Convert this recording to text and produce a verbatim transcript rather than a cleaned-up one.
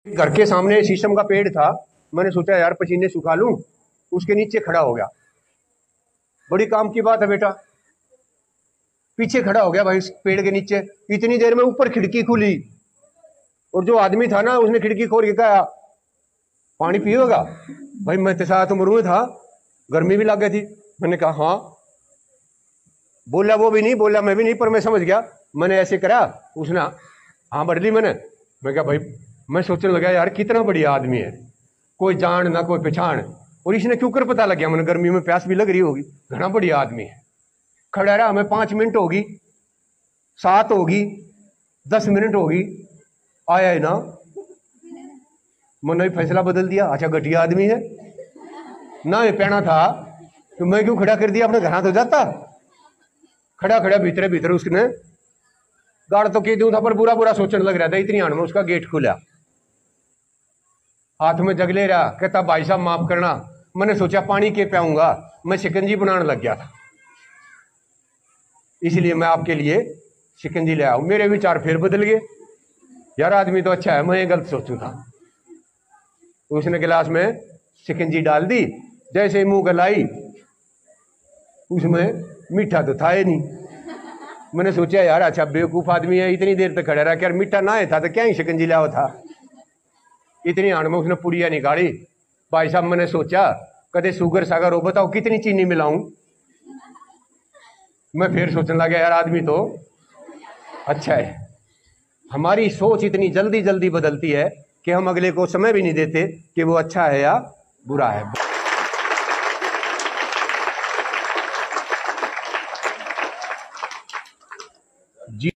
घर के सामने शीशम का पेड़ था, मैंने सोचा यार पसीने सुखा लूं, उसके नीचे खड़ा हो गया। बड़ी काम की बात है बेटा, पीछे खड़ा हो गया भाई उस पेड़ के नीचे। इतनी देर में ऊपर खिड़की खुली और जो आदमी था ना, उसने खिड़की खोल के कहा, "पानी पिएगा?" भाई मैं तो साथ उम्र में था, गर्मी भी लग गई थी। मैंने कहा, "हाँ।" बोला वो भी नहीं, बोला मैं भी नहीं, पर मैं समझ गया। मैंने ऐसे करा, उसने हाँ भर ली। मैंने, मैं कहा, "भाई, मैं सोचने लगा यार कितना बढ़िया आदमी है, कोई जान ना कोई पहचान, और इसने क्यों कर पता लग गया?" मैंने, "गर्मी में प्यास भी लग रही होगी, घना बढ़िया आदमी है।" खड़ा रहा, हमें पाँच मिनट होगी, सात होगी, दस मिनट होगी, आया ही ना। मैंने भी फैसला बदल दिया, अच्छा घटिया आदमी है, ना ये पहना था तो मैं क्यों खड़ा कर दिया, अपने घर तो जाता। खड़ा खड़ा भीतरे भीतर उसने गाड़ तो की दूं था, पर बुरा बुरा सोचने लग रहा था। इतनी हाण में उसका गेट खुला, हाथ में जग ले रहा, कहता, "भाई साहब माफ करना, मैंने सोचा पानी के प्याऊंगा, मैं शिकंजी बनाने लग गया था, इसलिए मैं आपके लिए शिकंजी ले आऊं।" मेरे विचार फिर बदल गए, यार आदमी तो अच्छा है, मैं ये गलत सोचूं था। उसने गिलास में शिकंजी डाल दी, जैसे ही मुंह गलाई, उसमें मीठा तो था ही नहीं। मैंने सोचा यार अच्छा बेवकूफ आदमी है, इतनी देर तक खड़ा रहा, क्या मीठा ना है था तो क्या ही शिकंजी लाया था। इतनी हाण में उसने पुड़िया निकाली। भाई साहब मैंने सोचा कदे शुगर सागर हो, बताओ कितनी चीनी मिलाऊं। मैं फिर सोचने लगा यार आदमी तो अच्छा है। हमारी सोच इतनी जल्दी जल्दी बदलती है कि हम अगले को समय भी नहीं देते कि वो अच्छा है या बुरा है।